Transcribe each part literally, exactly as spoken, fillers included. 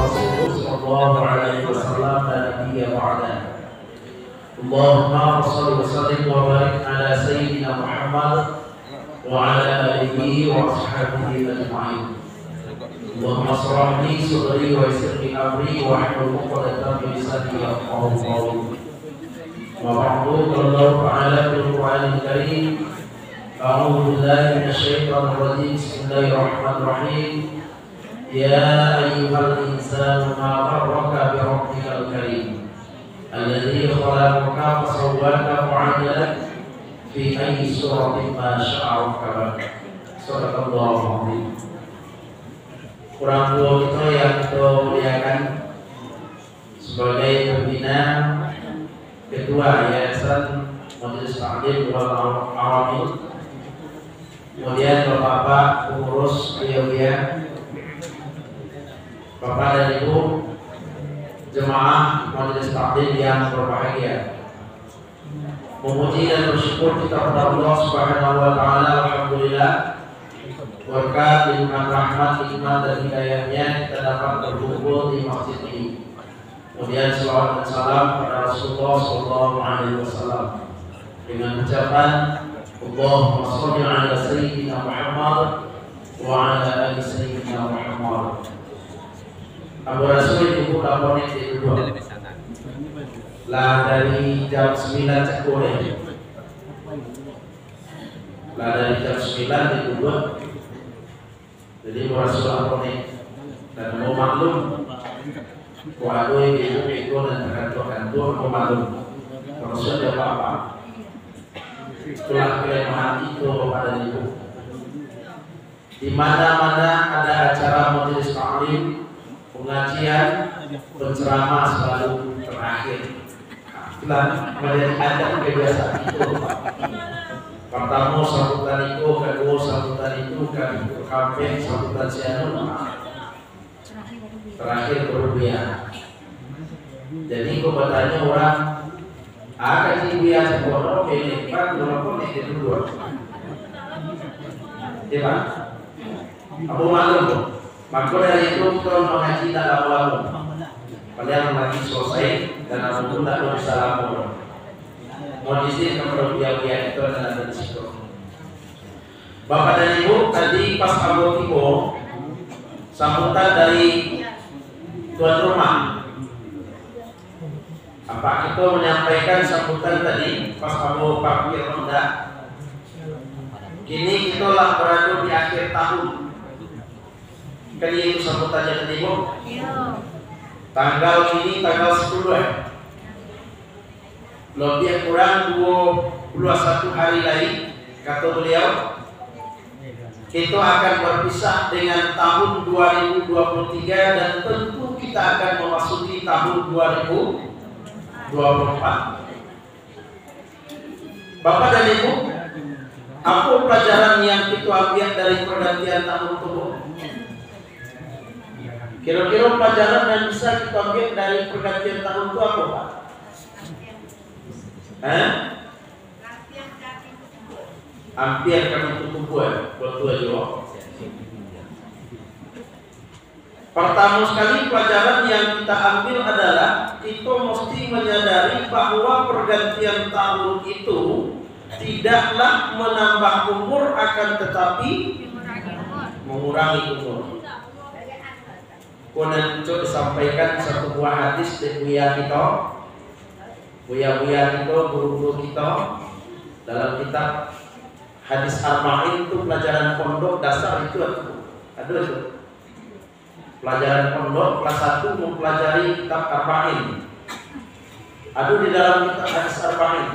Rasulullah sallallahu alaihi wasallam la nabiyya ba'dah. Allahumma shalli wa sallim wa barik ala sayyidina Muhammad wa ala alihi wa ashabihi ajma'in. Allahumma shrah li sadri wa yassir li amri wahlul 'uqdatam min lisani yafqahu qawli. Wa ba'du, qala Allahu ta'ala fil Qur'anil Karim, a'udzu billahi minasy syaithanir rajim. Bismillahirrahmanirrahim. Ya ayyuhal insanu ma gharraka bi rabbikal karim, alladzi khalaqaka fasawwaka fa'adalak fi ayyi suratin ma sya'a rakkabak. Sadaqallahul azim. Urang tuo kito yang kito muliakan, sebagai pembina, ketua Yayasan Majelis Taklim wal Awamil, kemudian bapak-bapak pengurus Buya-Buya, bapak dan ibu jemaah Majelis Taklim yang berbahagia. Memuji dan bersyukur kita kepada Allah Subhanahu wa Ta'ala, alhamdulillah, berkat limpahan rahmat, nikmat, dan hidayahnya kita dapat berkumpul di masjid ini. Kemudian, salawat dan salam kepada Rasulullah sallallahu alaihi wasallam dengan ucapan, Allahumma shalli ala sayyidina Muhammad wa ala ali sayyidina Muhammad. Ambo raso ibu-ibu lapor ni di dulu. Lah dari jam sembilan cako deh. Lah dari jam sembilan di dulu. Jadi, ambo raso lapor ni. Dan ambo maklum. Kok ado ibu-ibu iko nan takantuak-kantuak, ambo maklum. Maksudnyo apa-apa. Itulah kelemahan kito, Bapak dan Ibu. Di mana-mana ada acara majelis taklim, pengajian, penceramah selalu terakhir. Itulah menjadi adat kebiasaan itu. Pertama sambutan itu, kedua sambutan itu, keempat sambutan si anu. Terakhir berlebihan. Jadi, kok batanyo urang, "Ah, kaji Buya cako, oke, ni, kan, urang pun ni, dia dulu." Ya, Pak? Ambo maklum tu. Mako dari itu, kito mangaji tak lamo-lamo. Paliang mangaji selesai, dan ambo pun tak bisa lamo. Mohon izin kepada Buya-Buya kito nan ado di situ. Bapak dan Ibu, tadi pas ambo tibo, sambutan dari tuan rumah. Apak kito manyampaikan sambutan tadi, pas ambo parkir Honda. Kini kito lah barado di akhir tahun. Kan iyo itu sambutannyo tadi, Bu? Iyo. Tanggal kini tanggal sapuluah, eh? Labiah kurang dua puluah satu hari lai, kato baliau, kito akan barpisah dengan tahun dua ribu dua puluh tiga dan tantu kita akan mamasuki tahun dua ribu dua puluh empat. Bapak dan Ibu, apo palajaran yang kito ambiak dari pargantian tahun tu, Bu? Kiro-kiro palajaran yang bisa kito ambiak dari pargantian tahun tu apo, Pak? Hah? Ampia ka pintu kubua, batua juo. Partamo sakali, palajaran yang kita ambil adalah, kito musti manyadari bahwa pargantian tahun itu tidaklah manambah umur, akan tatapi mangurangi umur. Ko nan cok disampaikan satu buah hadis dek buya kito, buya-buya kito, guru-guru kito, dalam kitab Hadis Arba'in tu, palajaran pondok dasar itu ado. Ado tu. Palajaran pondok kelas satu mempelajari kitab Arba'in. Ado di dalam kitab Hadis Arba'in.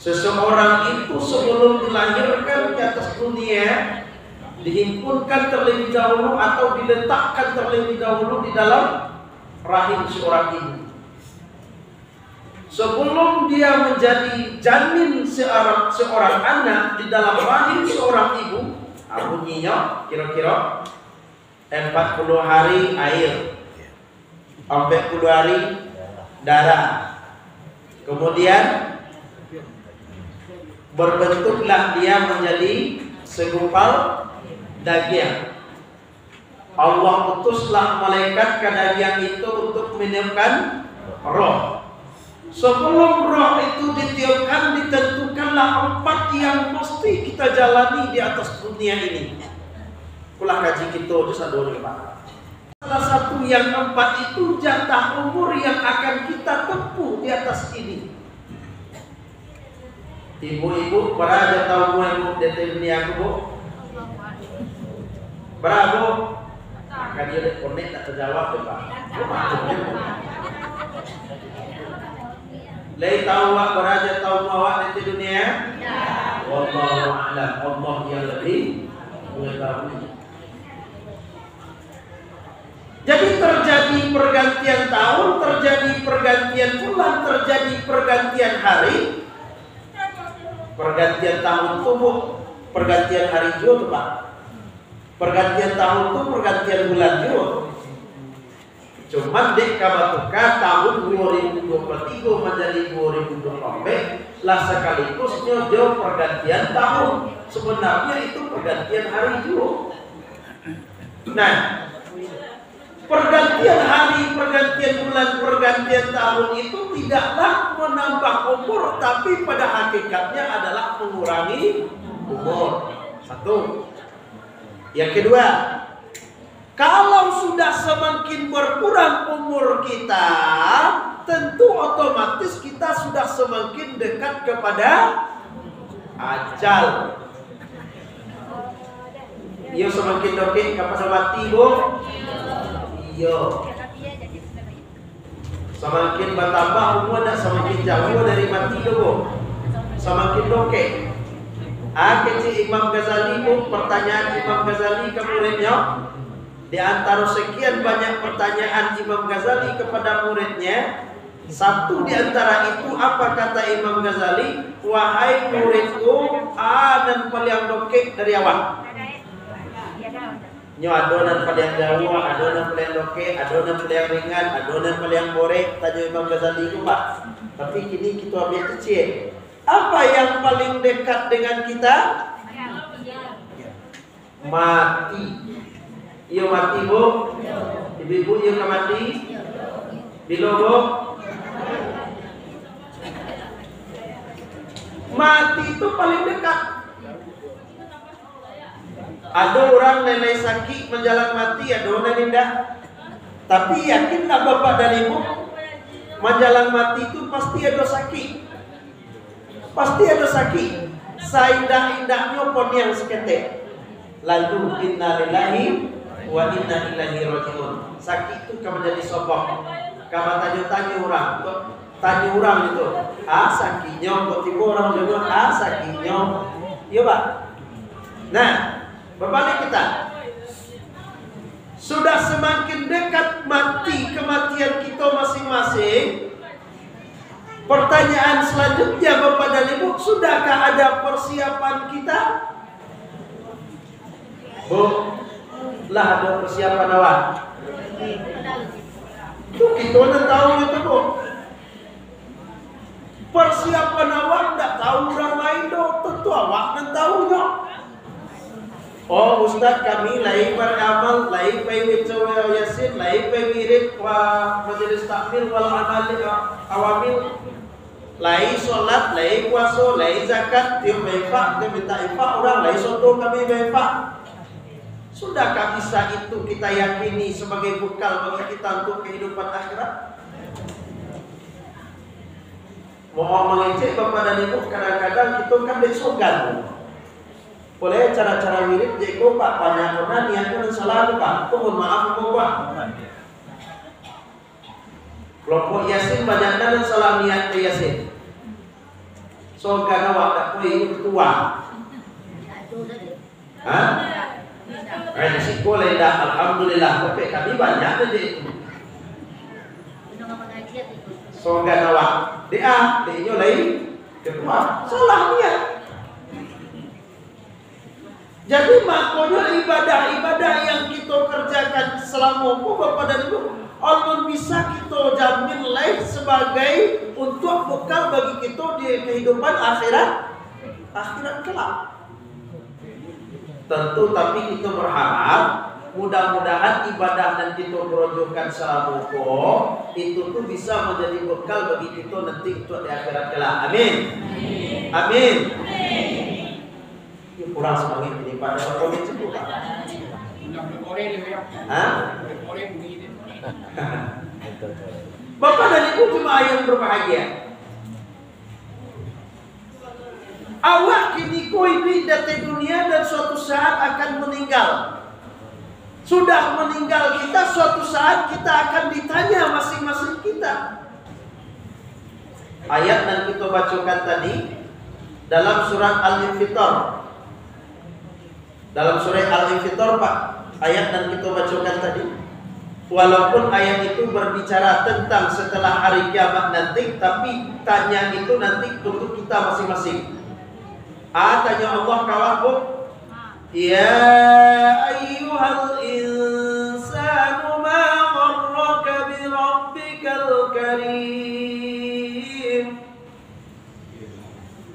Seseorang itu sebelum dilahirkan ke atas dunia, dihimpunkan terlebih dahulu atau diletakkan terlebih dahulu di dalam rahim seorang ibu. Sebelum dia menjadi janin seorang, seorang anak di dalam rahim seorang ibu, ah, bunyinyo kiro-kiro empat puluh hari air, empat puluh hari darah. Kemudian berbentuklah dia menjadi segumpal daging. Allah utuslah malaikat ka dagiang itu untuk meniupkan roh. Sebelum roh itu ditiupkan, ditentukanlah empat yang mesti kita jalani di atas dunia ini. Kulah kaji kito di sadonyo, Pak. Salah satu yang empat itu jatah umur yang akan kita tempuh di atas ini. Ibu-ibu, bara jatah umur ibu di dunia ko, Bu? Bara, Bu? Mako dio dek konek tak tajawab tu, Pak. Lai tahu awak bara jatah umur awak di dunia? Wallahu a'lam. Allah yang lebih mengetahui. Jadi terjadi pergantian tahun, terjadi pergantian bulan, terjadi pergantian hari. Pergantian tahun tu, Bu, pergantian hari juo tu, Pak. Pergantian tahun tu pergantian bulan juo. Cuman dek ka batuka tahun dua ribu dua puluh tiga manjadi dua ribu dua puluh empat, lah sakaligus nyo jo pergantian tahun. Sebenarnya itu pergantian hari juo. Nah, pergantian hari, pergantian bulan, pergantian tahun itu tidaklah menambah umur, tapi pada hakikatnya adalah mengurangi umur. Satu. Yang kedua, kalau sudah semakin berkurang umur kita, tentu otomatis kita sudah semakin dekat kepada ajal. Iyo, samakin dokek kapada mati, Bu? Iyo. Samakin batambah umua, ndak samakin jauah dari mati tu, Bu? Samakin dokek. Ah, kecek Imam Ghazali, Bu, pertanyaan Imam Ghazali ka muridnyo. Di antaro sekian banyak pertanyaan Imam Ghazali kepada muridnya, satu di antara itu, apa kata Imam Ghazali? "Wahai muridku, a nan paliang dokek dari awak." Nyo ado nan paliang jauah, ado nan paliang dokek, ado nan paliang ringan, ado nan paliang borek, tanyo Imam Ghazali tu, Pak. Tapi kini kito ambiak kecil. Apa yang paling dekat dengan kita? Mati. Iyo mati, Bu? Ibu-ibu iyo ka mati? Bilo, Bu? Mati tu paling dekat. Ado urang nan lai sakik manjalang mati, ado nan indak. Tapi yakinlah Bapak dan Ibu, manjalang mati tu pasti ado sakik. Pasti ado sakik, saindak-indaknyo poniang saketek. Lalu, innalillahi wa inna ilaihi raji'un. Sakik tu ka manjadi sobok. Ka batanyo-tanyo urang tu, tanyo urang itu, "Ah, sakiknyo, kok tibo urang jenguk, ah, sakiknyo." Iyo, Pak. Nah, babalik kita. Sudah semakin dekat mati, kematian kita masing-masing, pertanyaan selanjutnya, Bapak dan Ibu, sudahkah ada persiapan kita? Bu, lah ado persiapan awak? Tu kito nan tahu itu, Bu. Persiapan awak ndak tahu urang lain doh, tentu awak nan tahu nyo. Oh, Ustaz, kami lai baramal, lai pai baco Yasin, lai pai wirid, wa majelis takmil, wal amali, awamil, lai solat, lai puaso, lai zakat, tiok bainfak, tiok mintak infak urang, lai soto kami bainfak. Sudahkah bisa itu kita yakini sebagai bekal bagi kita untuk kehidupan akhirat? Mohon mangecek Bapak dan Ibu, kadang-kadang kito kan dek sogan. Boleh cara-cara wirid, dek ko, Pak, banyak kono niatnyo nan salah tu, Pak. Tu mohon maaf ko, Pak. Kelompok Yasin banyak nan salah niat ke Yasin. Sogan awak dak ko, ibu ketua. Hah? Eh, di siko lah indak, alhamdulillah, tapi kami banyak sajo itu. Sogan awak, dek ah, dek inyo lai ketua, salah niat. Jadi, makonyo ibadah-ibadah yang kito kerjakan salamo ko, Bapak dan Ibu, alun bisa kito jamin lai sabagai untuak bekal bagi kito di kehidupan akhirat, akhirat kelak. Tentu, tapi kito berharap Mudah-mudahan ibadah nan kito korojokan salamo ko, itu tu bisa manjadi bekal bagi kito nanti untuak di akhirat kelak. Amin. Amin. Ini kurang semangat ini, Pak. Ada komen situ, Pak? Hah? Bapak dan Ibu jemaah yang berbahagia, awak kini ko iduik di ateh dunia dan suatu saat akan meninggal. Sudah meninggal kita, suatu saat kita akan ditanya masing-masing kita. Ayat nan kito bacokan tadi dalam surat Al-Infitar. Dalam surat Al-Infitar, Pak, ayat nan kito bacokan tadi, walaupun ayat itu berbicara tentang setelah hari kiamat nanti, tapi tanya itu nanti untuk kita masing-masing. A, tanyo Allah ka awak, Bu. Ya ayyuhal insanu ma gharraka bi rabbikal karim.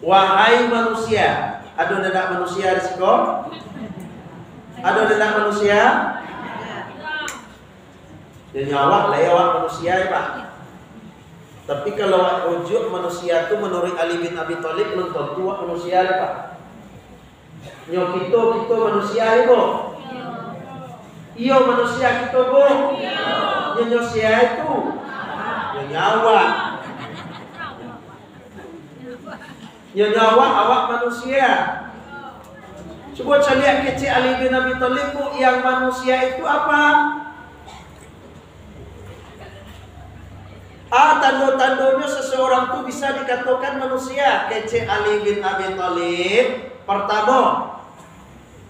Wahai manusia, ado ndak manusia di siko? Ado ndak manusia? Jadi awak lah, ya, awak manusia, ya, Pak. Tapi kalau awak rujuk manusia tu, menurut Ali bin Abi Thalib, belum tentu awak manusia, ya, Pak. Nyo kito, kito manusia, ya, Bu? Iyo, manusia kito, Bu? Nyo, nyo sia itu? Nyo, nyo awak. Nyo, nyo awak, awak manusia. Cubo caliak kecek Ali bin Abi Thalib, Bu, yang manusia itu apa? A, tando-tandonyo seseorang tu bisa dikatokan manusia, kecek Ali bin Abi Thalib. Partamo,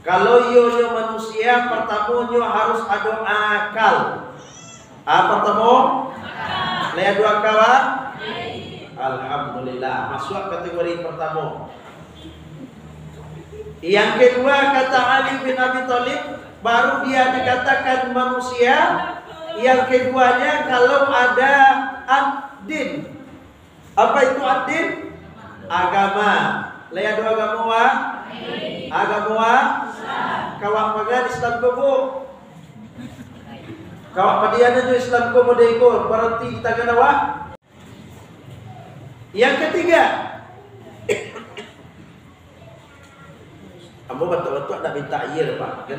kalau iyo nyo manusia, partamo nyo harus ado akal. A, partamo? Lai ado akal, a? Alhamdulillah, masuak kategori partamo. Yang kedua, kata Ali bin Abi Thalib, baru dia dikatakan manusia. Yang keduanya, kalau ada ad-din. Apa itu ad-din? Agama. Lai ado agama, wa? Agama, wa? Kawak pangan Islam ko, Bu? Kawak padian ajo Islam ko, model ko, baranti di tangan awak? Yang ketiga, ambo batuk-batuk nak minta air, Pak.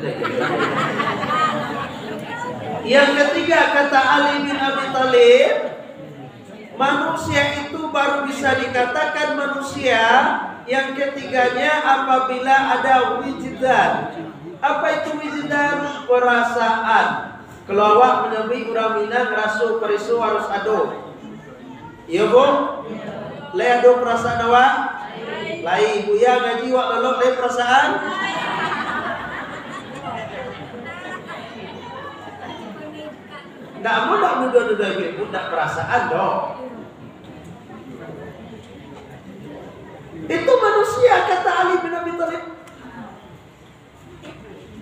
Yang ketiga, kata Ali bin Abi Thalib, manusia itu baru bisa dikatakan manusia yang ketiganya apabila ada wijdan. Apa itu wijdan? Perasaan. Kalau awak manyabuik urang Minang, raso pareso harus ado. Iyo, Bu? Lai ado parasaan awak? Lai, Buya ngaji wak lolok lai parasaan? Ndak, ambo ndak nuduah-nuduah ibu-ibu ndak parasaan doh. Itu manusia, kata Ali bin Abi Thalib.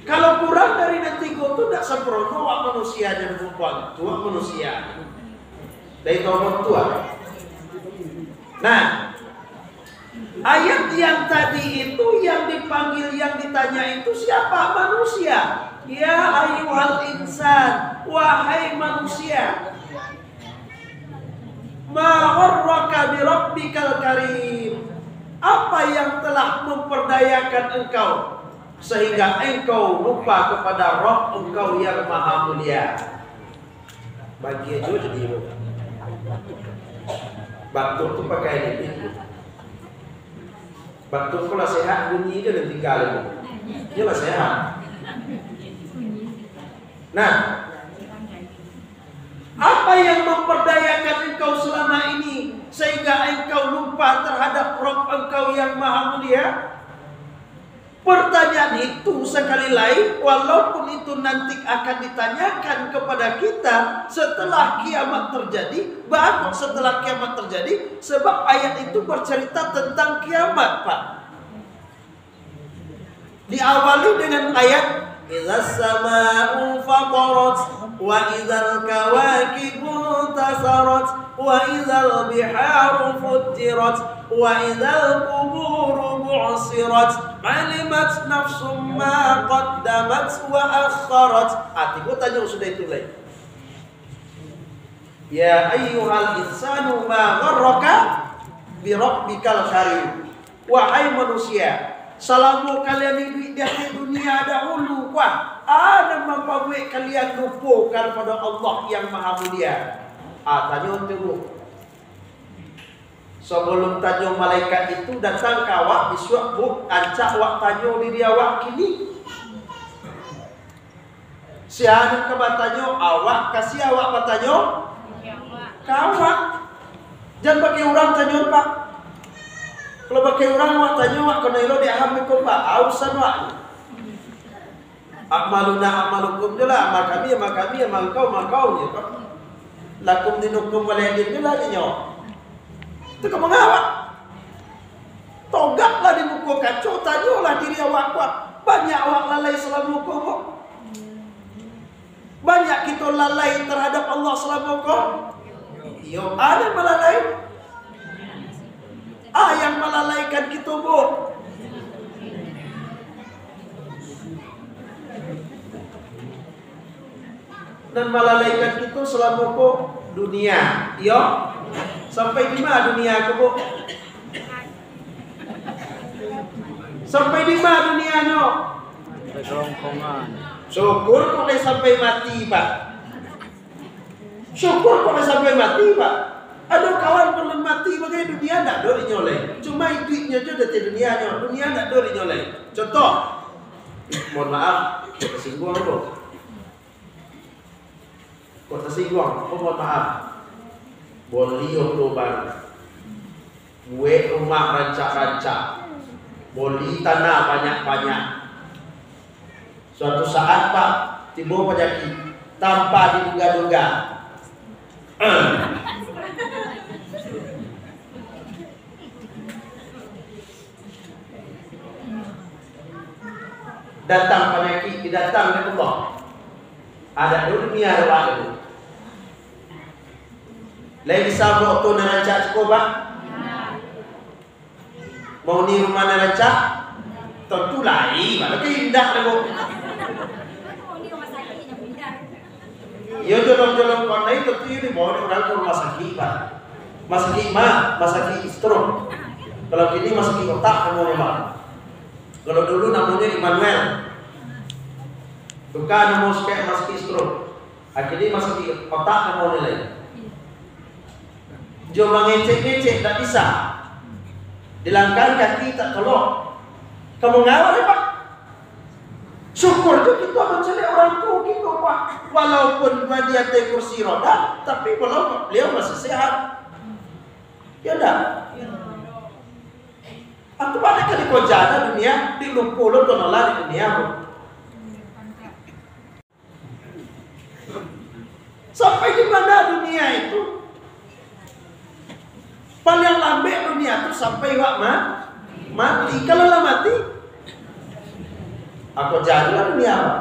Kalau kurang dari nan tigo tu, ndak sempurno, awak manusia jan bubuang tu, awak manusia. Dari tombol tu, ah. Nah, ayat yang tadi itu, yang dipanggil, yang ditanya itu siapa? Manusia. Ya ayyuhal insan, wahai manusia. Ma gharraka bi rabbikal karim. Apa yang telah memperdayakan engkau sehingga engkau lupa kepada Rabb engkau yang Maha Mulia? Bagi ajo jadi, Bu. Batuk tu pakai lilin. Batuk tu lah sehat, bunyi je lah tinggal, Bu. Dia lah sehat. Nah, apa yang memperdayakan engkau selama ini sehingga engkau lupa terhadap Rabb engkau yang Maha Mulia? Pertanyaan itu, sekali lai, walaupun itu nanti akan ditanyakan kepada kita setelah kiamat terjadi, baa kok setelah kiamat terjadi? Sebab ayat itu bercerita tentang kiamat, Pak. Diawali dengan ayat, إذا السماء انفطرت، وإذا الكواكب انتثرت، وإذا البحار فجرت، وإذا القبور بعثرت، علمت نفس ما قدمت وأخرت. Ah, tibo tanyo sudah itu lai. Ya ayyuhal insanu ma gharraka birabbikal karim. Wahai manusia, salamo kalian iduik di ateh dunia dahulu, kuah, a nan mampabuek kalian lupo kapado Allah yang Maha Mulia? Ah, tanyo tu, Bu. Sabalum tanyo malaikat itu datang ka awak bisuak, Bu, rancak awak tanyo diri awak kini. Sia nan ka batanyo, awak ka sia awak batanyo? Ka awak. Jan bakeh urang tanyo, Pak. Kalau bakeh urang awak tanyo, awak kanai lo di aham iko, Pak. Ausan awak. A'maluna a'malukum je lah, amal kami, amal kami, amal kau, amal kau je, Pak. Lakum dinukum waliyadin je lah, inyo. Tu ka mangawak. Togaklah di muko kaco, tanyolah diri awak, kuah. Banyak awak lalai salamo ko, Bu. Banyak kito lalai tarhadap Allah salamo ko. Iyo, a nan malalai. A yang malalaikan kito, Bu. Nan malalaikan kito salamo ko dunia. Iyo. Sampai di ma dunia ko, Bu? Sampai di ma dunia nyo? Sampai kerongkongan. Syukur kok lai sampai mati, Pak. Syukur kok lai sampai mati, Pak. Ado kawan pernah mati bagai dunia ndak ado dinyo lai. Cuma iduiknyo jo di ateh dunia nyo. Dunia ndak ado dinyo lai. Contoh. Mohon maaf, tersinggung, Bu. Kok tasingguang, kok mohon maaf. Boli oto baru. Buek rumah rancak-rancak. Boli tanah banyak-banyak. Suatu saat, Pak, tibo panyakik. Tanpa diduga-duga. Datang panyakik, didatang dek Allah. Adak dulu dunia awak dulu. Lai bisa buek oto nan rancak cukuik, Pak? Mauni rumah nan rancak? Tantu lai, Pak. Tapi indak dulu. Iyo, jolong-jolong pandai, tapi iyo dibawa dek urang ka rumah sakik, Pak. Rumah sakik ma, rumah sakik stroke. Kalau kini rumah sakik otak namonyo, Pak. Kalau dulu namonyo Immanuel. Tuka namo sakik rumah sakik stroke. Kini rumah sakik otak namonyo lai. Jo mangecek-ngecek ndak bisa. Dilangkah kaki tak tolong. Ka mangawak, Pak. Syukur tu kito mancaliak urang tuo kito, Pak. Walaupun di ateh kursi roda, tapi beliau, beliau masih sehat. Yo ndak? Aku banyak kali ko jalan dunia, di lupo lo tonolah di dunia, Bu. Sampai di mana dunia itu? Paling lambek dunia tu sampai awak ma-, mati. Kalau lah mati, ako jadilah dunia awak.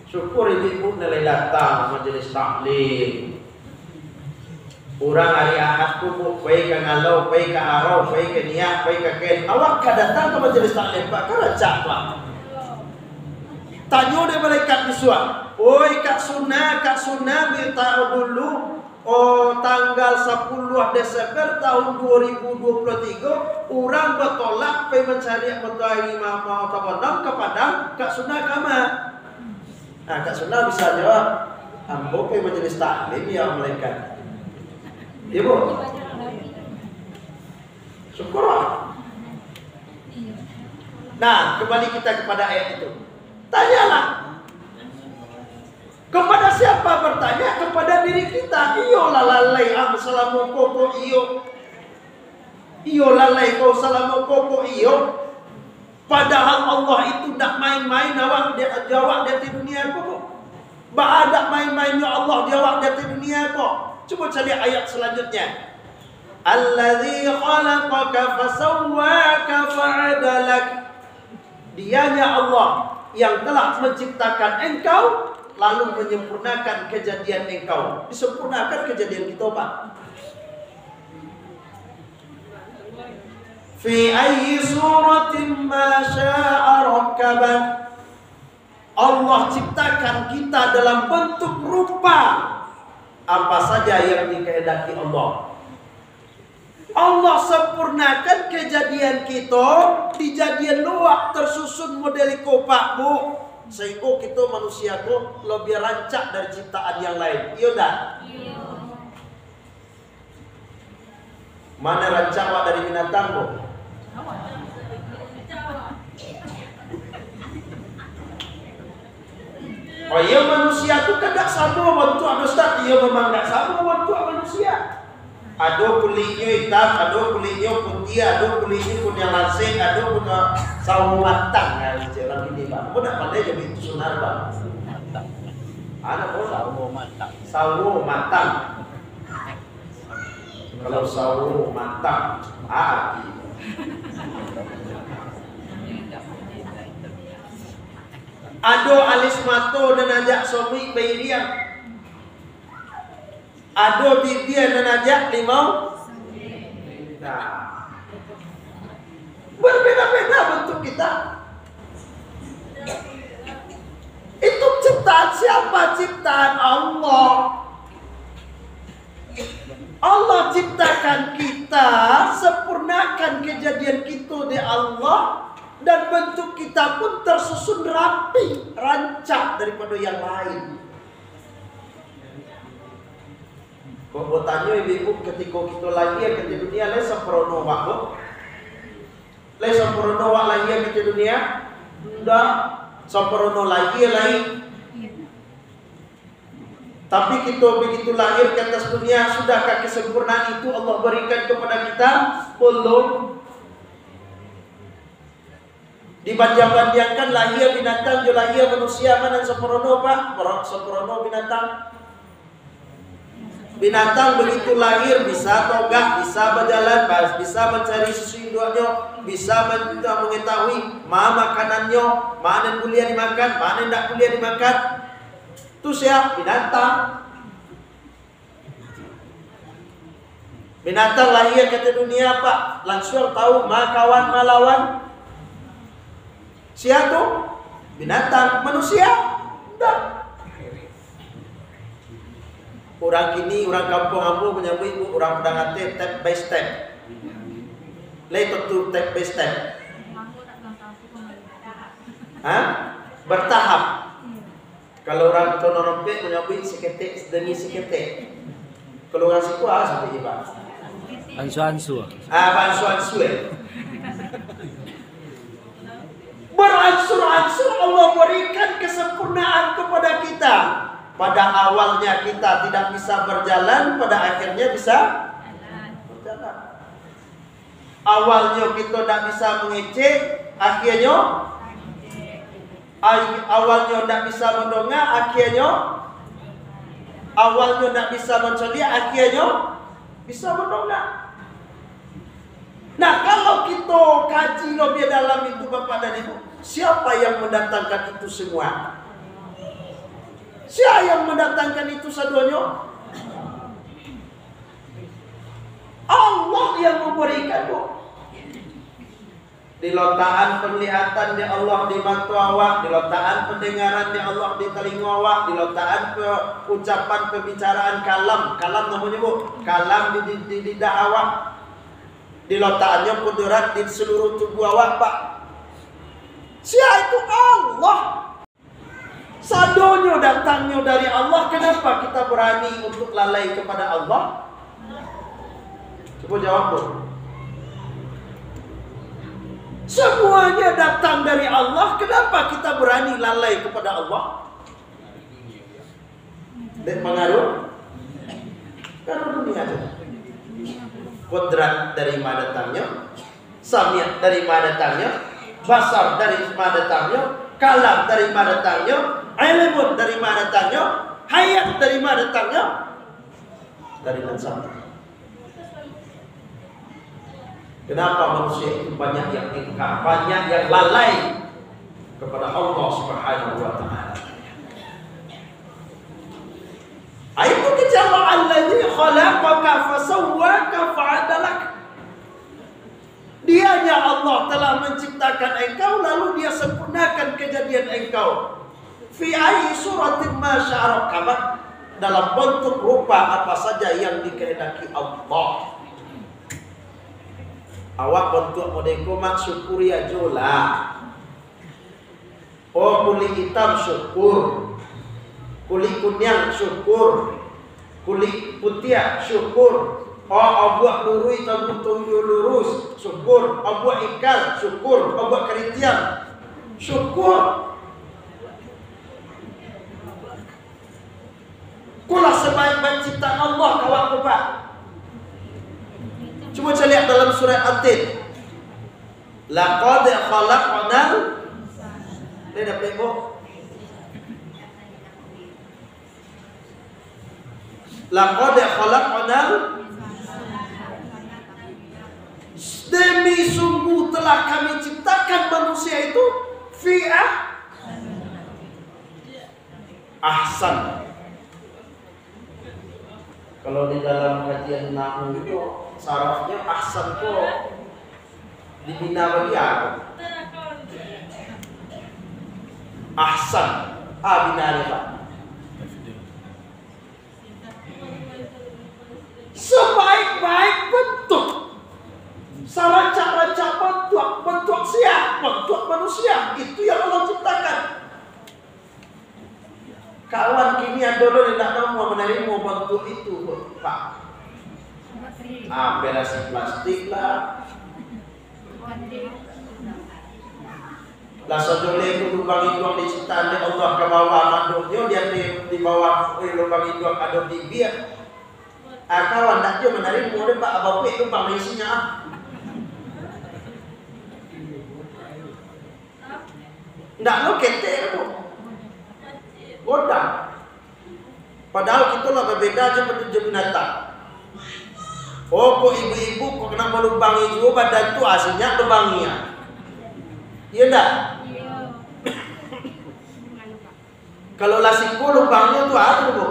Syukur ibu-ibu nan lai datang majelis taklim. Urang ari Ahad tu, Bu, pai ka Ngalau, pai ka Arau, pai ka Niak, pai ka Ken. Awak ka datang ka majelis taklim, Pak, ka rancak, Pak. Tanyo dek malaikat bisuak, "Oi, Kak Suna, Kak Suna, mintak dulu, oh, tanggal sapuluah Desember tahun dua ribu dua puluh tiga, urang batolak pai mancari matoari ma-, ma-, tabonam ka Padang, Kak Suna ka ma?" Nah, Kak Suna bisa jawab, "Ambo pai majelis taklim, ya malaikat." Iya, Bu? Syukur, Pak. Nah, kembali kita kepada ayat itu. Tanyalah. Kepada siapa bertanya? Kepada diri kita. Iyolah lalai, ah, salamo ko, ko iyo. Iyo lalai ko, salamo ko, ko iyo. Padahal Allah itu ndak main-main awak di, jo awak di ateh dunia ko, Bu. Baa ndak main-main jo Allah jo awak di ateh dunia ko. Cubo caliak ayat selanjutnya. Alladzi khalaqaka fasawwaka fa'adalak. Dianya Allah yang telah menciptakan engkau, lalu menyempurnakan kejadian engkau. Disempurnakan kejadian kita, Pak. Fi ayyi suratin ma sya'a rakkabak. Allah ciptakan kita dalam bentuk rupa apa saja yang dikehendaki Allah. Allah sempurnakan kejadian kita, dijadian luak tersusun model iko, Pak, Bu. Sehingga kita manusia tu lebih rancak dari ciptaan yang lain. Iyo dak? Iyo. Mana rancak awak dari binatang tu? Oh iyo, manusia tu kan dak samo bantuak, Ustaz. Iyo, memang dak samo bantuak manusia. Ado kuliknyo itam, ado kuliknyo putiah, ado kuliknyo kuniang lasek, ado kuniang sawo matang. Nah, cek urang kini, Bang. Kau dak pandai jadi itu sunar, Bang. Anak kau sawo matang. Sawo matang. Kalau sawo matang, ah, ado alis mato nan ajak somuik bairiang. Ado bibia nan ajak limau. Nah. Berbeda-beda bentuk kita. Itu ciptaan siapa? Ciptaan Allah. Allah ciptakan kita, sempurnakan kejadian kita dek Allah, dan bentuk kita pun tersusun rapi, rancak daripada yang lain. Kok batanyo ibu-ibu, ketiko kito lahia ka dunia, lai samparono awak ko? Lai samparono awak lahia ka dunia? Ndak. Samparono lahia lai. Tapi kito begitu lahir ka ateh dunia, sudahkah kesempurnaan itu Allah berikan kepada kita? Belum. Dibandiang-bandiangkan lahia binatang jo lahia manusia, ma nan samparono, Pak? Poro-, samparono binatang. Binatang begitu lahir, bisa togak, bisa bajalan, ba-, bisa mancari susu induaknyo, bisa man-, mangetahui ma makanannyo, ma nan buliah dimakan, ma nan indak buliah dimakan. Tu sia? Binatang. Binatang lahia ka dunia, Pak, lansuang tahu ma kawan ma lawan. Sia tu? Binatang. Manusia? Ndak. Urang kini, urang kampuang ambo manyabuik urang Padang Ateh step by step. Lai tantu step by step. Ha? Bertahap. Kalau urang Tono Rompek manyabuik saketek demi saketek. Kalau urang siko, ah, sampai je, Pak. Ansua-ansua. Ah, beransur-ansur, eh. Beransur-ansur Allah berikan kesempurnaan kepada kita. Pada awalnya kita tidak bisa berjalan, pada akhirnya bisa berjalan. Awalnyo kito ndak bisa mangecek, akhianyo, ai-, awalnyo ndak bisa mandonga, akhianyo, awalnyo ndak bisa mancaliak, akhianyo bisa mandonga. Nah, kalau kito kaji labiah dalam itu, Bapak dan Ibu, siapa yang mendatangkan itu semua? Sia yang mendatangkan itu sadonyo? Allah yang memberikan, Bu. Dilotakan penglihatan dek Allah di mato awak, dilotakan pendengaran dek Allah di talingo awak, dilotakan pe-, ucapan pembicaraan, kalam, kalam namonyo, Bu, kalam di, di, di lidah awak, dilotakannyo kudrat di seluruh tubuh awak, Pak. Sia itu? Allah. Sadonyo datangnyo dari Allah, kenapa kita berani untuk lalai kepada Allah? Cubo jawab, Bu. Semuanya datang dari Allah, kenapa kita berani lalai kepada Allah? Dek pangaruh? Pangaruh dunia tu. Kodrat dari ma datangnyo? Samiak dari ma datangnyo? Basar dari ma datangnyo? Kalam dari ma datangnyo? Ilmu dari ma datangnyo? Hayat dari ma datangnyo? Dari nan satu. Kenapa manusia itu banyak yang ingkar, banyak yang lalai? kepada Allah Subhanahu wa Ta'ala. Itu kecil Allah, "Alladzi khalaqaka fasawwaka fa'adalak." Dianya Allah telah menciptakan engkau, lalu Dia sempurnakan kejadian engkau. Fi ayyi suratin ma syaa rakkabak, dalam bentuk rupa apa saja yang dikehendaki Allah. Awak bantuak model ko, mak, syukuri ajo lah. Oh, kulik itam, syukur. Kulik kuniang, syukur. Kulik putiah, syukur. Oh, obuak luruih, tabu-, tunjuak lurus, syukur. Obuak ikal, syukur. Obuak karitiang, syukur. Kulah sebaik-baik ciptaan Allah ka awak ko, Pak. Cubo caliak dalam surat At-Tin. "Laqad khalaqnal," Lai dapek, Bu? "Laqad khalaqnal," demi sungguh telah Kami ciptakan manusia itu, "fi ah-, ahsan." Kalau di dalam kajian nahwu tu, sarafnyo ahsan tu dibina bagi apa? Ahsan, a bina ni, Pak. Sebaik-baik bentuk, sarancak-rancak bentuk, bentuk sia, bentuk manusia, itu yang Allah ciptakan. Kawan kini ado lo indak namuah manarimo bantuak itu, Pak. Ah, operasi plastik lah. Lah sajoleh tu lubang induang diciptaan dek Allah ka bawah, manduknyo di ateh, di bawah, eh, lubang induang ado bibia. Ah, kawan ndak jo manarimo dek, Pak, babuek lubang isinyo, ah. Ndak lo ketek tu. Godang. Padahal kito lah babeda jo, jo binatang. Oh, kok ibu-ibu kok kena malubangi juo badan tu, asinyo lubangi, ah. Iyo ndak? Kalau lah siko lubangnyo tu, apo tu, Bu?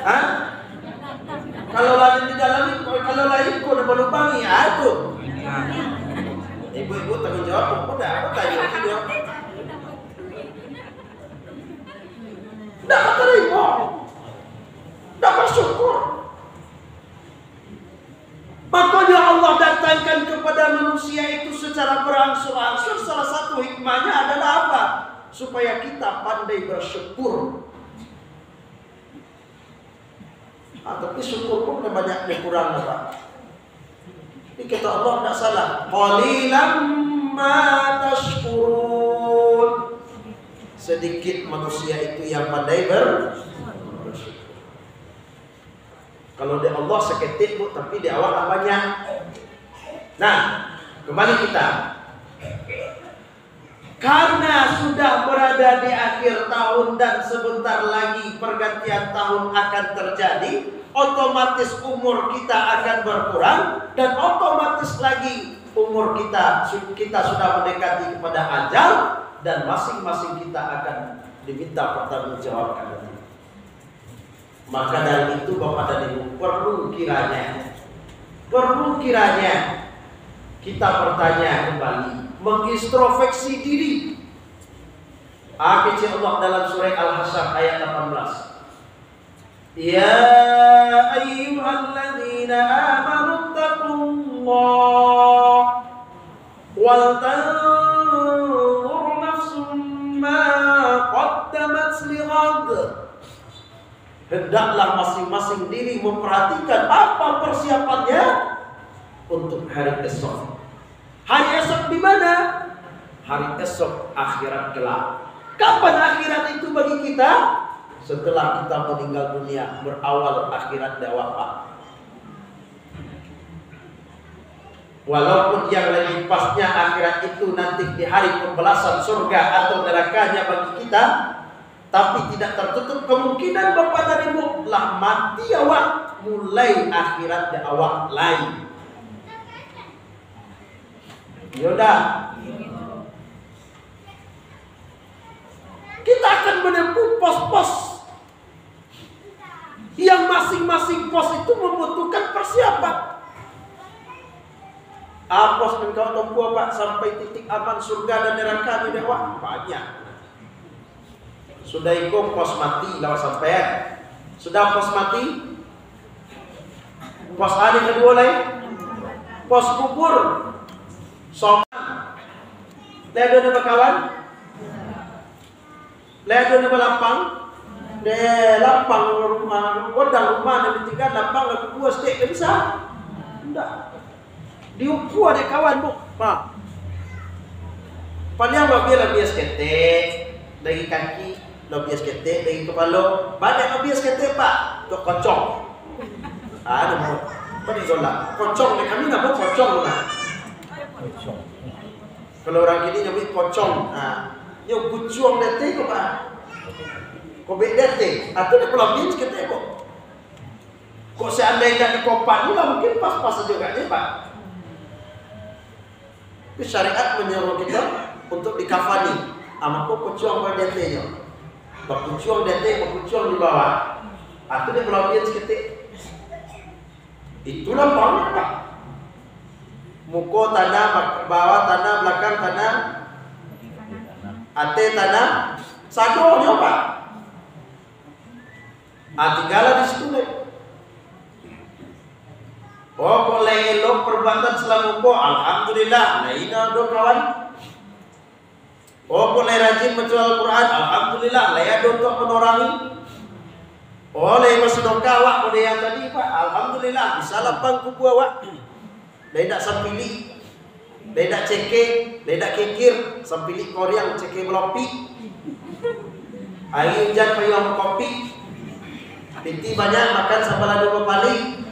Hah? Kalau lah di dalam, kalau lah iko nan balubangi, apo tu? Ibu-ibu tanggung jawab, Bu. Ndak, apo tanyo tu, jawab. Ndak batarimo. Ndak basyukur. Makanya Allah datangkan kepada manusia itu secara berangsur-angsur, salah satu hikmahnya adalah apa? Supaya kita pandai bersyukur. Ah, tapi syukur pun kan banyak yang kurang, Pak. Tapi kata Allah tidak salah. "Qalilan ma tashkurun." Sedikit manusia itu yang pandai ber-, bersyukur. Kalau di Allah saketek, Bu, tapi di awak lah banyak. Nah, kembali kita. Karena sudah berada di akhir tahun dan sebentar lagi pergantian tahun akan terjadi, otomatis umur kita akan berkurang dan otomatis lagi umur kita, su-, kita sudah mendekati kepada ajal dan masing-masing kita akan diminta pertanggungjawabkan nanti. Maka dari itu, Bapak dan Ibu, perlu kiranya, perlu kiranya kita bertanya kembali, mengintrospeksi diri. Ah, kecil Allah dalam surah Al-Hasyr ayat delapan belas. "Ya ayyuhalladzina amanu taqullaha wal tanzur nafsum ma qaddamat lighad." Hendaklah masing-masing diri memperhatikan apa persiapannya untuk hari esok. Hari esok di mana? Hari esok akhirat kelak. Kapan akhirat itu bagi kita? Setelah kita meninggal dunia, berawal akhirat di awak, Pak. Walaupun yang lebih pasnya akhirat itu nanti di hari pembalasan surga atau nerakanya bagi kita, tapi tidak tertutup kemungkinan, Bapak dan Ibu, lah mati awak, mulai akhirat di awak lain. Iyo ndak? Menempuh pos-pos yang masing-masing pos itu membutuhkan persiapan. Apos engkau tempuh, Pak, sampai titik aman surga dan neraka di dewa? Banyak. Sudah iko pos mati lah sampai. Sudah pos mati, pos anu kaduo lai, pos kubur. Soman. Lai ado nan bakawan? Lai ado nan balapang? Deh, lapang rumah, godang rumah nan ditingga, lapang lah kubua saketek, bisa? Indak. Diukua dek kawan, Bu. Pak. Paliang labiah, labiah saketek dari kaki, labiah saketek dari kapalo. Banyak labiah saketek, Pak. Tok kocong. Ah, namo. Apa ni, golak? Kocong dek kami namo kocong, Pak. Kalau urang kini nyabuik pocong, nah, nyo bucuang di ateh ko, Pak. Kobek di ateh, atau di palabian saketek ko. Kok seandainya di kopan tu lah, mungkin pas-pas sajo agaknyo, Pak. Tapi syariat manyuruh kito untuk dikafani. Ah, mako pucuang di atehnyo. Bapucuang di ateh, bapucuang di bawah. Ah, tu di palabian saketek. Itulah bangunan, Pak. Muko tanah, bak-, bawah tanah, balakang tanah, ateh tanah, sadonyo, Pak. Ah, tinggalah di situ deh. Oh, kok lai elok perbuatan salamo ko, alhamdulillah, lai indak ado kawan. Oh, kok lai rajin baco Al-Quran, alhamdulillah, lai ado untuak manorangi. Oh, lai basadakah awak model yang tadi, Pak, alhamdulillah, bisa lapang kubua awak. Lai indak sampilik, lai indak cekek, lai indak kikir, sampilik koriang, cekek balopik. Ari ujan payuang bakopi. Pitih banyak, makan sabalado bapalih.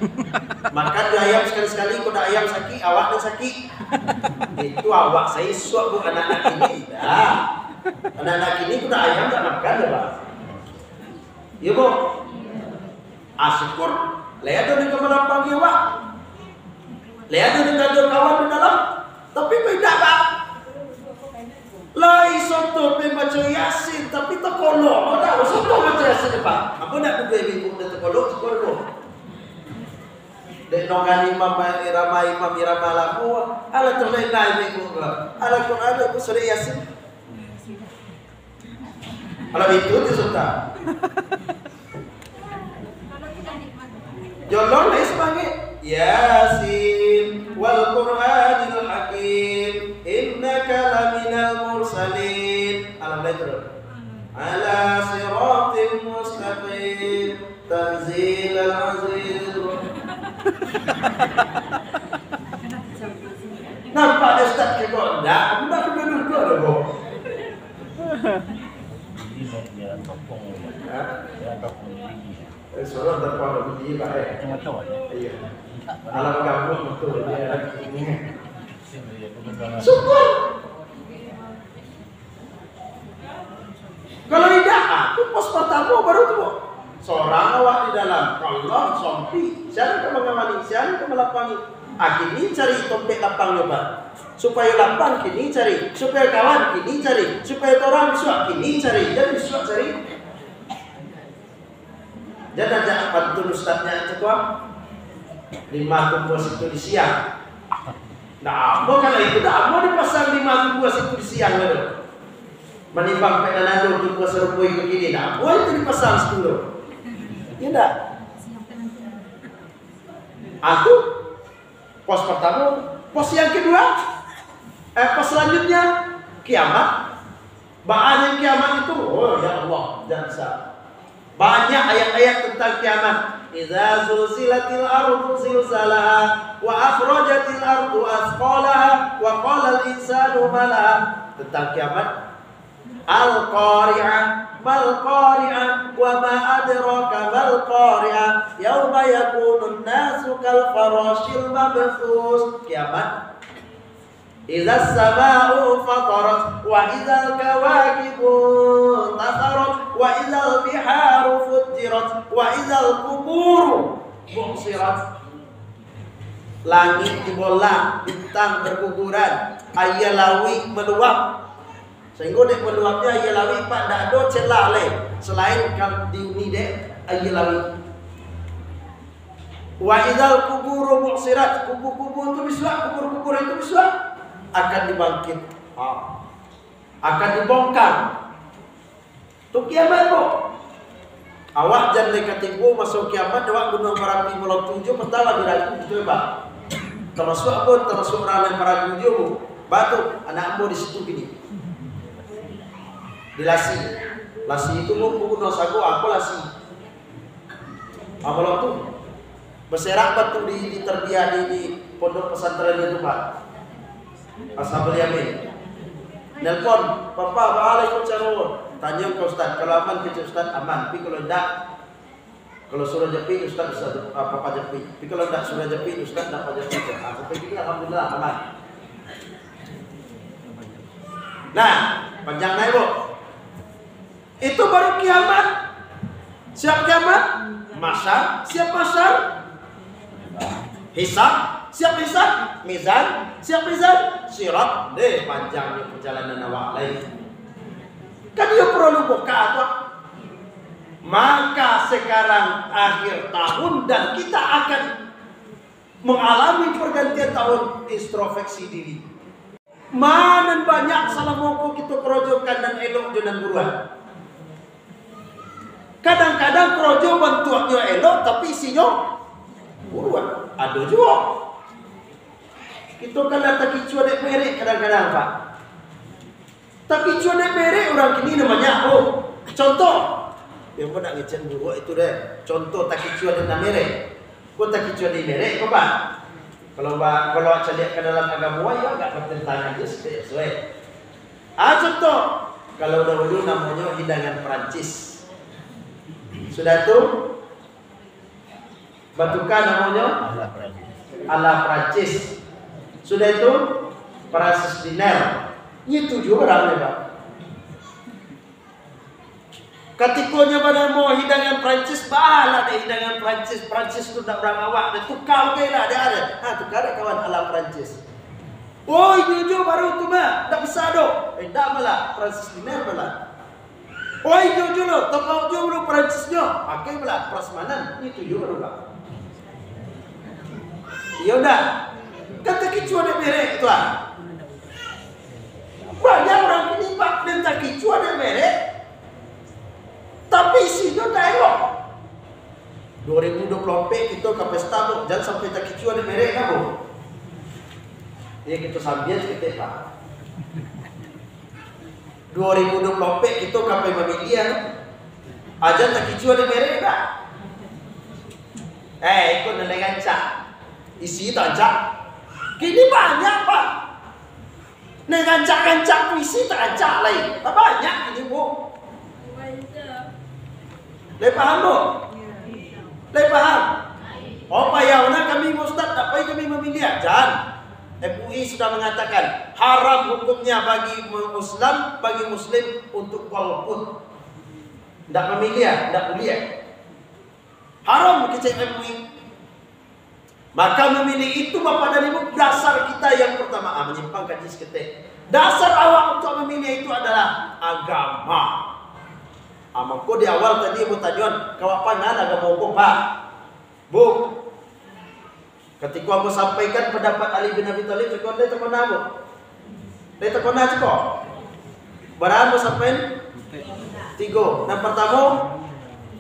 Makan jo ayam sakali-sakali, kok dak ayam sakik, awak nan sakik. Itu awak saisuak, Bu, anak-anak kini. Dah. Anak-anak kini kok dak ayam dak makan doh, Pak. Iyo, Bu. Ah, syukur. Lai ado nan ka malapangi awak. Lai ado nan ka ado kawan di dalam. Tapi kok indak, Pak. Lai soto pai baco Yasin, tapi takolok. Kok dak soto baco Yasin, Pak? Apo nak duduak ibu-ibu nan takolok, takolok. Dek nongan imam, irama imam, irama lagu. Alah, terlena ibu-ibu. Alah, kok ado ibu suruh Yasin. Kalau itu tu sudah. Jolong lai sabangai. Yasin wal Qur'anil Hakim, innaka laminal mursalin. Alam lai turun. Ala siratim mustaqim. Tanzilal Azizir. Nampak dek ustaz kibau? Ndak, ndak duduk-duduk dah, Bang. Ini dia topong. Hah? Dia topong gigi. Eh, suara topong gigi, Pak, eh. Kacamata, Pak, ya? Iya. Alam gabut betul, ya. Syukur. Kalau indak, ah, tu pos partamo baru tu. Sorang awak di dalam, Allah sompi. Sia nan ka mangawani, sia nan ka malapangi. Ah, kini cari tompek lapangnyo, Pak. Supayo lapang, kini cari. Supayo kawan, kini cari. Supayo torang bisuak, kini cari. Jan bisuak cari. Jan ajak pantun ustaznyo tu, Pak. Lima tumbuah situ di siang. Ndak amuah kalau itu, ndak amuah dipasang lima tumbuah situ di siang tu. Manimbang pek nan ado tumbuah sarupo iko kini, ndak amuah itu dipasang situ tu. Iyo ndak? Ah, tu pos partamo. Pos yang kedua, eh, pos selanjutnya, kiamat. Baa nan kiamat itu? Oh, ya Allah, jan sa-, banyak ayat-ayat tentang kiamat. Idza zulzilatil ardu zilzalaha, wa akhrajatil ardu atsqalaha, wa qalal insanu ma laha. Tentang kiamat. Al-Qari'ah, mal Qari'ah, wa ma adraka mal Qari'ah. Yauma yakunun nasu kal farashil mabtsuts. Kiamat. Idzas sama'u fatarat, wa idzal kawakibu intatharat, wa idzal biharu fujjirat, wa idzal quburu bu'tsirat. Langik dibolak, bintang berguguran, aia lauik meluap. Sahinggo dek meluapnyo aia lawik, Pak, ndak ado cela lai selain ka diuni dek aia lawik. Wa idzal quburu bu'tsirat, kubur-kubur tu bisuak, kubur-kubur itu bisuak akan dibangkit. Ha. Akan dibongkar. Tu kiamat, Bu. Awak jan lai ka tibo maso kiamat, awak gunuang barapi Molotu jo, patang lah diragu, batua, Pak. Tamasuak ambo, tamasuak urang nan paragu jo, Bu. Batua, anak ambo di situ kini. Di Lasi. Lasi itu, Bu, gunuang sago, apo Lasi? Apo Molotu? Baserak batu di, di terbiak di, di pondok pesantren itu, Pak. Ashabul Yamin. Nelpon, "Papa, baa lai ko caro?" Tanyo ka ustaz, "Kalau aman kecek ustaz, aman. Tapi kalau indak, kalau suruah japik, ustaz bisa, ah, papa japik. Tapi kalau indak suruah japik, ustaz indak papa japik." Ah, sampai kini alhamdulillah aman. Nah, panjang nai, Bu. Itu baru kiamat. Siap kiamat? Masyar. Siap masyar? Hisab. Siap hisab? Mizan. Siap mizan? Sirat. Deh, panjangnyo perjalanan awak lai. Kan iyo perlu buka tu. Maka sekarang akhir tahun dan kita akan mengalami pergantian tahun, introspeksi diri. Ma nan banyak salamo ko kito korojokan nan elok jo nan buruak? Kadang-kadang korojo bantuaknyo elok, tapi isinyo buruak. Ado juo. Kito kan lah takicuah dek merek kadang-kadang, Pak. Takicuah dek merek urang kini nan banyak, oh. Contoh, yo, ambo ndak ngecek buruak itu deh. Contoh takicuah dek nan merek. Ko takicuah dek merek ko, Pak. Kalau ba-, kalau caliak ka dalam agamo, yo agak bertentangan jo sipek suai. Ah, contoh, kalau dahulu namonyo hidangan Perancis. Sudah tu, batuka namonyo? Ala Perancis. Ala Perancis. Sudah itu, Perancis diner. Nyo tuju barang nyo, Pak. Katikonyo banamo hidangan Perancis, balah dek hidangan Perancis. Perancis tu ndak urang awak, dek tuka bagai lah, dek ada. Ha, tuka dek kawan, ala Perancis. Oh, inyo jo baru tu mah, ndak bisa doh. Eh, ndak malah, Perancis diner malah. Oi, jo, jo lo, tokau jo lo Perancisnyo. Pakai bala prasmanan, itu jo lo, Pak. Iyo ndak? Kan takicuah dek merek tu, ah. Banyak urang kini, Pak, nan takicuah dek merek, tapi isinyo ndak elok. Dua ribu dua puluh ampek kito ka pesta, Bu, jan sampai takicuah dek merek, kan, Bu? Iyo, kito sambian saketek, Pak. Dua ribu dua puluh ampek kito ka pai mamiliah, kan? Jan takicuah dek merek, Pak. Eh, iko nan lai rancak. Isi tarancak. Kini banyak, Pak. Nan rancak-rancak tu isi tarancak lai. Banyak kini, Bu. Lai paham, Bu? Lai paham? Oh, payah bana kami, Ustaz, ndak pai kami mamiliah. Jan. M U I sudah mengatakan, haram hukumnya bagi Islam, bagi Muslim untuk golput. Ndak mamiliah, ndak buliah. Haram, kecek M U I. Maka mamilih itu bapadan ibu dasar kita yang pertama. Ah, manyimpang kaji saketek. Dasar awak untuk mamilih itu adalah agama. Ah, mangko di awal tadi ambo tanyoan, kawak pangan agama hukum, Pak? Bu, katiko ambo sampaikan pendapat Ali bin Abi Thalib, cako ndak takona, Bu? Lai takona cako? Bara ambo sampaian? Tigo. Nan partamo,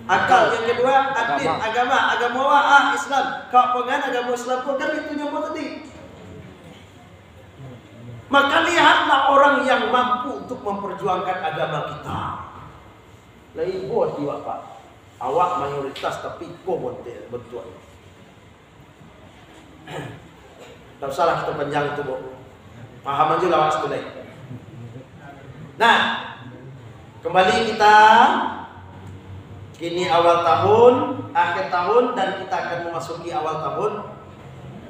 akal. Yang kedua, ad-din, agama. Agama awak, ah, Islam. Kawak pangan agama Islam ko kan itu nyo tadi. Maka lihatlah orang yang mampu untuk memperjuangkan agama kita. Lai ibo ati awak, Pak. Awak mayoritas tapi ko bontek bentuaknyo. Tak usahlah kita panjang itu, Bu. Paham aja lah awak situ lai. Nah, kembali kita, kini awal tahun, akhir tahun, dan kita akan memasuki awal tahun.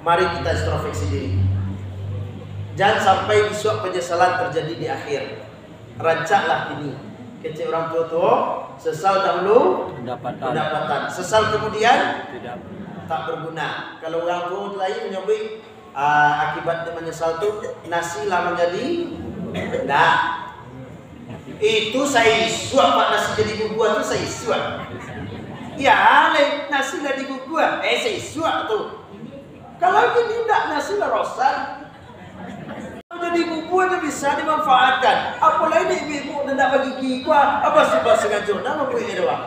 Mari kita introspeksi diri. Jangan sampai besok penyesalan terjadi di akhir. Rancaklah kini. Kecek urang tuo-tuo, sesal dahulu pendapatan. Pendapatan. Sesal kemudian tidak berguna. Tak berguna. Kalau urang tuo tu lai manyabuik, ah, akibat dia menyesal tu, nasi lah manjadi indak. Itu saisuak, Pak, nasi jadi bubua tu saisuak. Ya, lai, nasi lah digugua, eh, saisuak tu. Kalau kini indak, nasi lah rosan. Jadi bubua tu bisa dimanfaatkan. Apolai di ibu-ibu nan indak bagigi, kuah, apa sebab sengajo nak mambueknyo doh?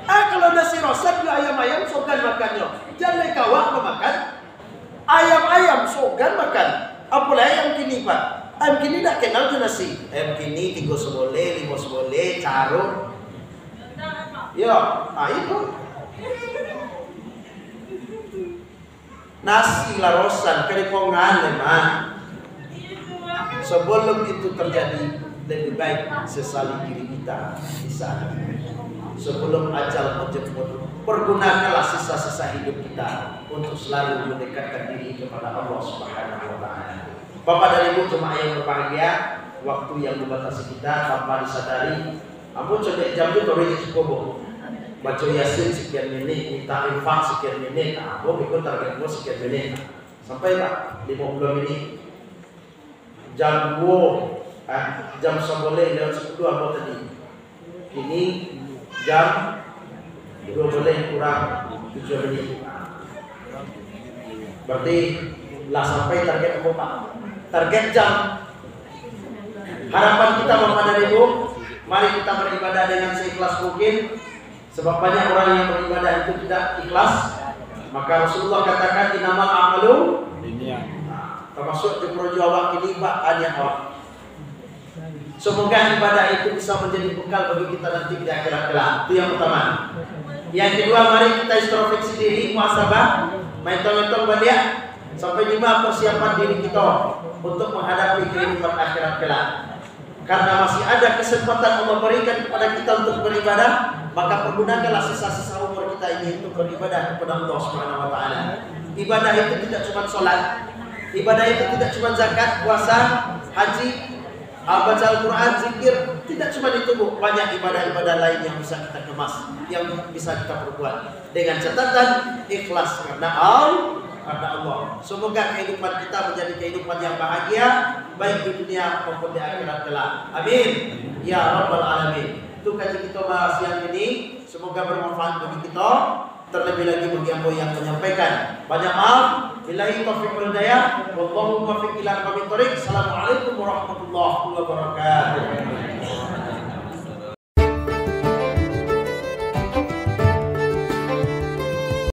Ah, kalau nasi rosan jo ayam-ayam, sogan makannyo. Jan lai kawak mamakan. Ayam-ayam sogan makan. Apolai ayam kini, Pak. Ayam kini dak kenal jo nasi. Ayam kini tigo saboleh, limo saboleh, caruh. Yo, ah, itu. Nasi lah rosan, ka dipongan, Mak. Sebelum itu terjadi, lebih baik sesali diri kita di saat ini. Sebelum ajal menjemput, pergunakanlah sisa-sisa hidup kita untuk selalu mendekatkan diri kepada Allah Subhanahu wa Ta'ala. Bapak dan Ibu jemaah yang berbahagia, waktu yang membatasi kita tanpa disadari, ambo codek jam tu torih cukup, Bu. Baco Yasin sekian menit, minta infak sekian menit, nah, ambo pikun target ambo sekian menit. Sampai, Pak, limo puluah menit. Jam duo, ah, jam saboleh lewat sapuluah ambo tadi. Kini jam duo baleh kurang tujuah minit. Berarti lah sampai target ambo, Pak. Target jam. Harapan kita, Bapak dan Ibu, mari kita beribadah dengan seikhlas mungkin. Sebab banyak orang yang beribadah itu tidak ikhlas. Maka Rasulullah katakan, "Innamal a'malu." Nah, termasuk di projo awak ini, Pak, niat awak. Semoga ibadah itu bisa menjadi bekal bagi kita nanti di akhirat kelak. Itu yang pertama. Yang kedua, mari kita introspeksi diri, muhasabah, menghitung-hitung baliak, sampai di mana persiapan diri kita untuk menghadapi kehidupan akhirat kelak. Karena masih ada kesempatan Allah berikan kepada kita untuk beribadah, maka pergunakanlah sisa-sisa umur kita ini untuk beribadah kepada Allah Subhanahu wa Ta'ala. Ibadah itu tidak cuma sholat, ibadah itu tidak cuma zakat, puasa, haji, ah, baca Al-Quran, zikir, tidak cuma itu, Bu. Banyak ibadah-ibadah lain yang bisa kita kemas, yang bisa kita perbuat. Dengan catatan, ikhlas karena Al-, karena Allah. Semoga kehidupan kita menjadi kehidupan yang bahagia, baik di dunia maupun di akhirat kelak. Amin. Ya Rabbal Alamin. Itu kaji kita bahas siang ini. Semoga bermanfaat bagi kita. Terlebih lagi bagi ambo yang menyampaikan. Banyak maaf. Billahi taufiq wal hidayah. Wallahu muwaffiq ila aqwamit thariq. Assalamualaikum warahmatullahi wabarakatuh.